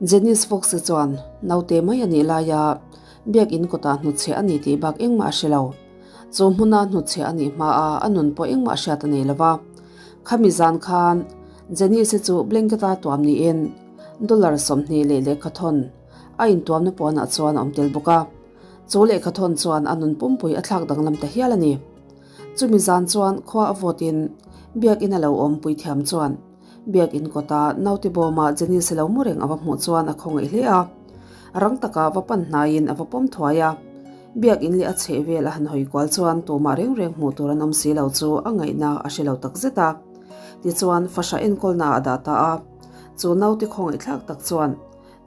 Janice Fox-i chuan naute mai a nih laia biakin kawtah hnutchhiah a ni tih bak engmah a hre lo. Chu hmuna hnutchhiah a nih hmaa a nun pawh engmah hriat a nei lo va. Khami zan khan Janice-i chu blanket-a tuam niin dollar 20 leh lehkhathawn a intuamna pawnah chuan a awm tel bawk a. Chu lehkhathawn chuan a nun pumpui a thlak danglam ta hial a ni. Chumi zan chuan khua a vawtin biakin a lo awm puithiam chuan Biakin kawta naute bawma Janice lo mu reng a va hmuh chuan a khawngaih hle a. Rang taka va pan hnaiin a va pawm thuai a. Biakin leh a chheh vel a han hawi kual chuan tumah reng reng hmuh tur an awm si lo chu a ngaihna a hre lo tak zet a. Tichuan fahrah enkawlna ah a dah ta a. Chu naute khawngaih thlak tak chuan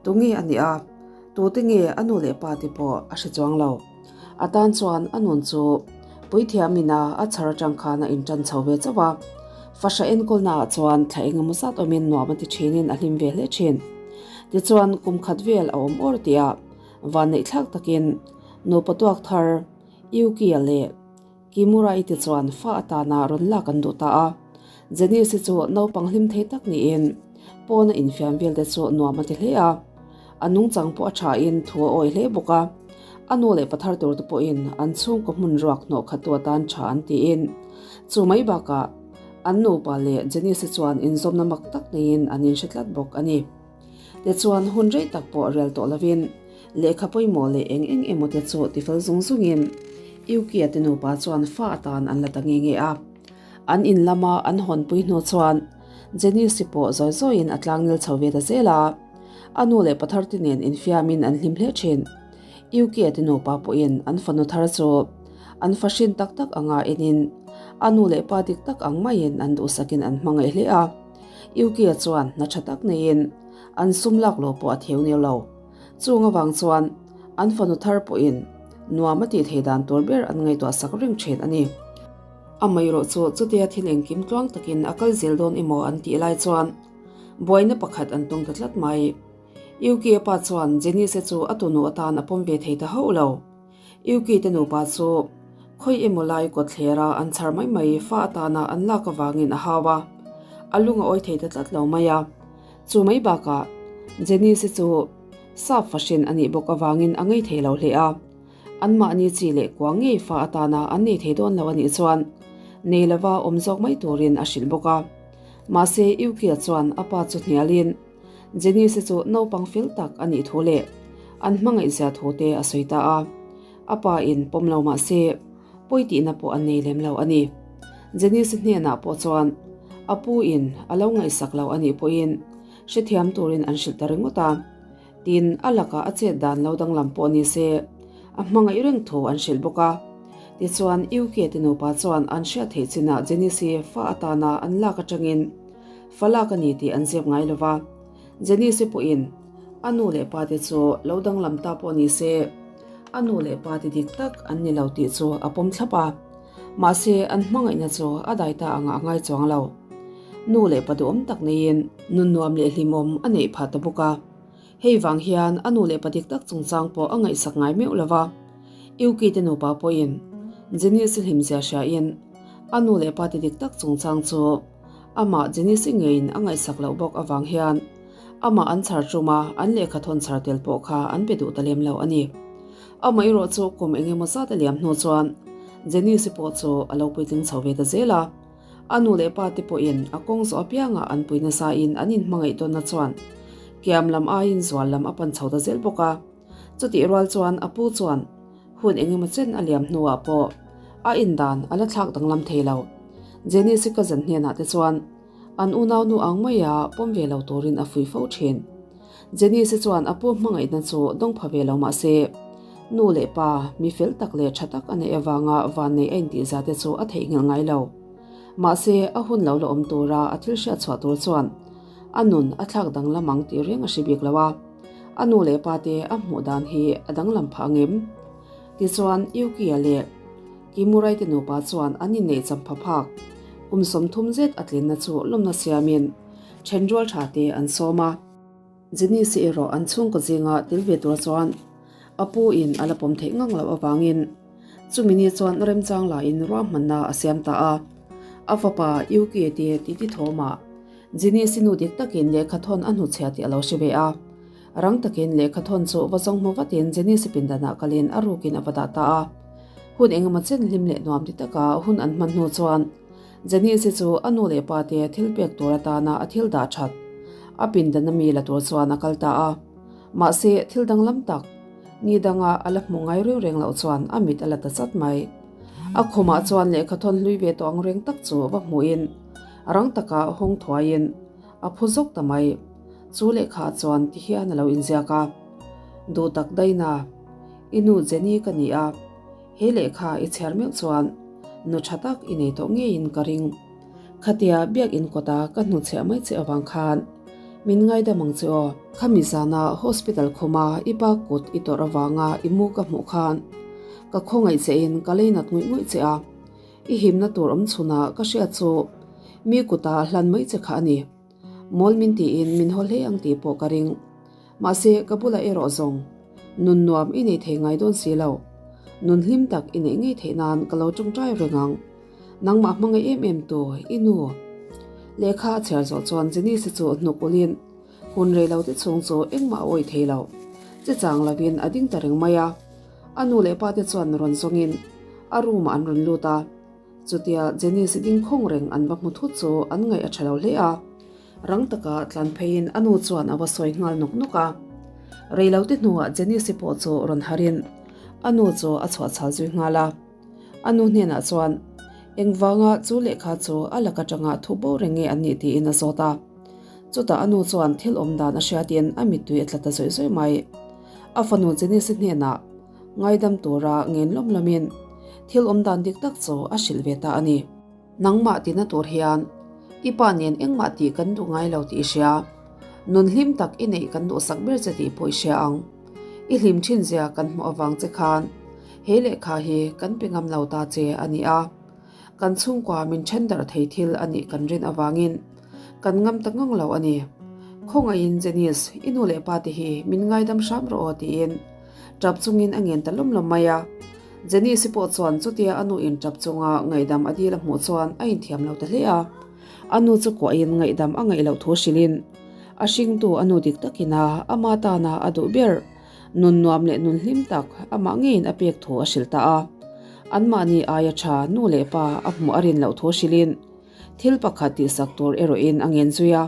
Tunge a nih a? Tute nge a nu leh pa te pawh a hre chuang lo. A tan chuan a nun chu puithiam ina a chhar atang khan a intan chho ve chauh a. Fahrah enkawlna ah chuan thla eng emaw zat awmin nuam a ti thinin a hlim ve hle thin. Tichuan kum khat vel a awm awr tihah vanneih thlak takin nupa tuak thar Yuki-a leh Kimura i te chuan fa atana rawn lak an duh ta a. Janice-i chu naupang hlim thei tak niin pawna infiam vel te chu nuam a ti hle a. A nungchang pawh a thain thu a awi hle bawk a. A nu leh pathar tur te pawhin an chhungkaw hmun ruak hnawh khat tu atan tha an tiin chu mai bakah an nupa leh Janice-i chuan inzawmna mak tak neiin an inhre tlat bawk a ni. Tichuan hun rei tak pawh rel tawh lovin lehkha pawimawh leh eng eng emaw te chu tifel zung zungin Yuki-a te nupa chuan fa atan an la ta nge nge a. An in lama an hawnpui hnu chuan Janice-i pawh zawi zawiin a tlangnel chho ve ta zel a. A nu leh pathar te nen infiamin an hlim hle thin. Yuki-a te nupa pawhin an fanu thar chu an fa hrin tak tak anga enin a nu leh pa dik tak ang maiin an duhsakin an hmangaih hle a. Yuki-a chuan hna tha tak neiin an sum lak lo pawh a theu neu lo. Chung avang chuan an fanu thar pawhin nuam a tih thei dan tur ber an ngaihtuah sak reng thin a ni. Amaherawh chu chutia thil engkim tluang takin a kal zel dawn emaw an tih lai chuan buaina pakhat an tum ta tlat mai. Yuki-a pa chuan Janice-a chu a tunu atan a pawm ve thei ta hauh lo. Yuki te nupa chu khawi emaw lai kawtthlera an chhar mai mai fa atana an lak avangin a hau a, a lung a awi thei ta tlat lo mai a. Chu mai bakah Janice-i chu sap fahrin a nih bawk avangin a ngei thei lo hle a. Anmahni chi leh kua ngei fa atana an nei thei dawn lo a nih chuan nei lova awm zawk mai turin a hrilh bawk a. Mahse Yuki-a chuan a pa chu hnialin Janice-i chu naupang fel tak a nih thu leh an hmangaihzia thu te a sawi ta a. A pa in pawm lo mah se pawi tihna pawh an nei lem lo a ni. Janice-i hnenah pawh chuan a pu in a lo ngaihsak lo a nih pawhin hrethiam turin an hrilh ta ringawt a. Tin, a lakah a chet dan lo danglam pawh ni se a hmangaih reng thu an hrilh bawk a. Tichuan, UK te nupa chuan an hriat theih chinah Janice-i fa atana an lak atangin Fa lak a ni tih an zep ngai lo va, Janice-i pawhin a nu leh pa te chu lo danglam ta pawh ni se, a nu leh pa te dik tak an ni lo tih chu a pawm thlap a. Mahse, an hmangaihna chu a dai ta angah a ngai chuang lo. Nu leh pa duhawm tak neiin nun nuam leh hlimawm a neih phah ta bawk a. Hei vang hian a nu leh pa dik tak chungchang pawh a ngaihsak ngai meuh lo va. Yuki te nupa pawhin Janice-i hlimzia hriain a nu leh pa te dik tak chungchang chu Amah Janice-i ngeiin a ngaihsak loh bawk avang hian amah an chhar tum a, an lehkha thawn chhar tel pawh kha an pe duh ta lem lo a ni. Amah erawh chu kum eng emaw zat a liam hnu chuan Janice-i pawh chu a lo puitling chho ve ta zel a. A nu leh pa te pawhin a kawng zawh apiangah an pui nasain an inhmangaih tawnna chuan kiam lam aiin zual lam a pan chho ta zel bawk a. Chutih rual chuan a pu chuan hun eng emaw chen a liam hnuah pawh a indan a la thlak danglam thei lo. Janice-i cousin hnenah te chuan an unau nu ang maia pawm ve lo turin a fuih fo thin. Janice-i chuan a pu hmangaihna chu dawng pha ve lo mah se, nu leh pa mi fel tak leh tha tak a neih avanga vannei a intihza te chu a theihnghilh ngai lo. Mahse, a hun lo la awm tura a thil hriatchhuah tur chuan a nun a thlak danglam ang tih reng a hre bik lo a. A nu leh pa te a hmuh dan hi a danglam phah angem? Tichuan, Yuki-a leh Kimurai te nupa chuan an inneih champha phak kum 30 zet a tlinna chu lawmna siamin thenrual tha te an sawm a. Janice-i erawh an chhungkaw zinga tel ve tur chuan a pu in a la pawm theih ngang loh avangin chumi ni chuan remchang laiin ruahmanna a siam ta a. A fapa Yuki-a te titi thawmah Janice-i nu dik takin lehkha thawn a hnuchhia tih a lo hre ve a. Rang takin lehkha thawn chu va zawng hmu vatin Janice pindanah kalin a rukin a va dah ta a. Hun engemaw chen hlim leh nuam ti taka hun an hman hnu chuan Janice chu a nu leh pa te thil pek tur atana a thil dah that a pindan ami la tur chuan a kal ta a. Mahse thil danglam tak ni danga a la hmu ngai reng reng loh chuan a mit a la ta chat mai. A khumah chuan lehkha thawn hlui ve tawh ang reng tak chu va hmuhin rang taka hawng thuaiin a phu zawk ta mai. Chu lehkha chuan ti hian a lo inziak a, Duh tak daina, i nu Jenny ka ni a, he lehkha i chhiar meuh chuan nu tha tak i nei tawh ngeiin ka ring. Khatia biakin kawta ka hnuchhiah mai che avang khan min ngaidam ang che aw. Khami zana hospital khuma i pa kut i tawrh avanga i mu ka hmuh khan ka khawngaih chein ka leinat ngawih ngawih che a, i himna tur awm chhunah ka hriat chu mi kuta hlan mai che kha a ni. Mawl min tiin min haw hle ang tih pawh ka ring. Mahse, ka bulah erawh zawng nun nuam i nei thei ngai dawn si lo. Nun hlim tak i neih ngei theih nan ka lo tawngtai reng ang. Nangmah hmangaih em em tu, i nu. Lehkha a chhiar zawh chuan Janice chu hnuk ulin hun rei lo te chhung chu engmah a awih thei lo. Che chang lovin a ding ta reng mai a. A nu leh pa te chuan rawn zawngin a room ah an rawn lut a. Chutia Janice ding khawng reng an va hmu thut chu an ngaih a tha lo hle a. Rang taka tlan pheiin a nu chuan a va sawi nghal nawk nawk a. Reilote hnuah Janice pawh chu rawn harin a nu chu a chhuahchhal zui nghal a. A nu hnenah chuan, Engvanga chu lehkha chu a lak atanga thu bo reng nge an nih tiin a zawt a. Chutah a nu chuan thil awm dan a hriatin a mittui a tla ta zawih zawih mai. A fanu Janice hnenah ngaidam tura ngen lawm lawmin thil awm dan dik tak chu a hrilh ve ta a ni. Nangmah tina tur hian i pa nen engmah tih kan duh ngai lo tih i hria. Nun hlim tak i neih kan duhsak ber che tih pawh i hria ang. I hlim thin zia kan hmuh avang che khan he lehkha hi kan pe ngam lo ta che a ni a. Kan chhungkua min then darh thei thil a nih kan rin avangin kan ngam ta ngang lo a ni. Khawngaihin Janice, i nu leh pa te hi min ngaidam hram rawh aw tiin tap chungin a ngen ta lawm lawm mai a. Janice pawh chuan chutia a nu in tap chunga ngaihdam a dil a hmuh chuan a inthiam lo ta hle a. A nu chu kuahin ngaihdam a ngaih loh thu hrilhin a hringtu a nu dik takin a ama tana a duh ber nun nuam leh nun hlim tak amah ngeiin a pek thu a hrilh ta a. Anmahni aia tha nu leh pa a hmuh a rin loh thu hrilhin Thil pakhat tihsak tur erawhin a ngen zui a.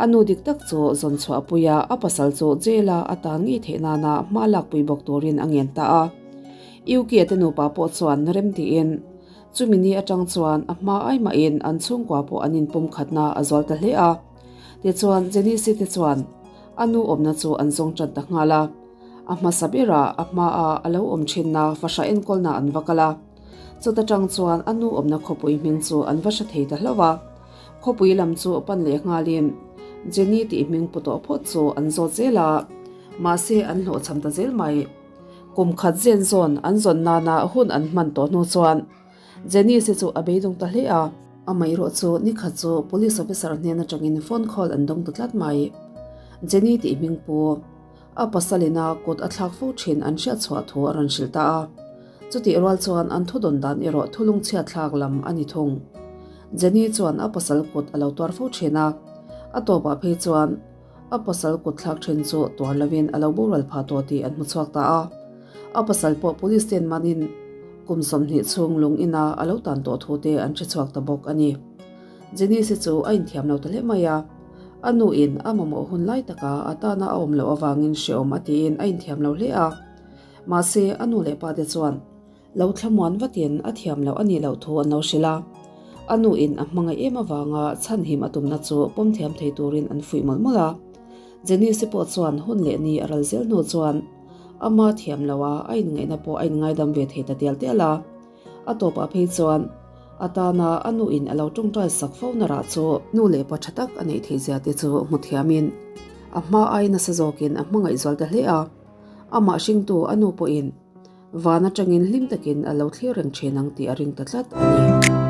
A nu dik tak chu zawn chhuah puia a pasal chu jail-a a tan ngei theih nana hma lakpui bawk turin a ngen ta a. Yuki-a te nupa pawh chuan rem tiin chumi ni atang chuan a hma ai mahin an chhungkua pawh an inpumkhatna a zual ta hle a. Tichuan Janice-i te chuan a nu awmna chu an zawng tan ta nghal a. A hmasa berah a hmaa a lo awm thinna fahrah enkawlna an va kal a. Chuta tang chuan a nu awmna khawpui hming chu an va hre thei ta hlauh a. Khawpui lam chu pan leh nghalin Jenny tih hming pu tawh phawt chu an zawt zel a, mahse an hlawhchham ta zel mai. Kum khat zen zawn an zawn nana hun an hman tawh hnu chuan Jenny si chu a beidawng ta hle a. Amaherawh chu ni khat chu Police officer hnen atangin phone call an dawng ta tlat mai. Jenny tih hming pu. A pasalina kut a thlak fo thin an hriat chhuah thu a rawn hrilh ta a. Chutih rual chuan an thudawn dan erawh thulung chhiat thlak lam a ni thung. Jenny chuan a pasal kut a lo tuar fo thin a, a tawpah phei chuan a pasal kut thlak thin chu tuar lovin a lo boral phah tawh tih an hmu chhuak ta a. A pasal pawh police ten manin kum 20 chhung lung ina a lo tan tawh thu te an hre chhuak ta bawk a ni. Jenny si chu a inthiam lo ta hle mai a. A nu in a mamawh hun lai taka a tana a awm loh avangin hreawm a tiin a inthiam lo hle a. Mahse, a nu leh pa te chuan lo thlamuan vatin a thiam loh a nih loh thu an lo hrilh a. A nu in a hmangaih em avanga chhanhim a tumna chu pawm thiam thei turin an fuih mawlh mawlh a. Janice pawh chuan hun leh ni a ral zel hnu chuan ama thiam loh a a inngaihna pawh a inngaidam ve thei ta tial tial a. A tawpah phei chuan a tana a nu in a lo tawngtai sak fo na rah chu nu leh pa tha tak a neih theih zia te chu hmu thiamin a hma ai nasa zawkin a hmangaih zual ta hle a. Amah hringtu a nu pawhin van atangin hlim takin a lo thlir reng thin ang tih a ring ta tlat a ni.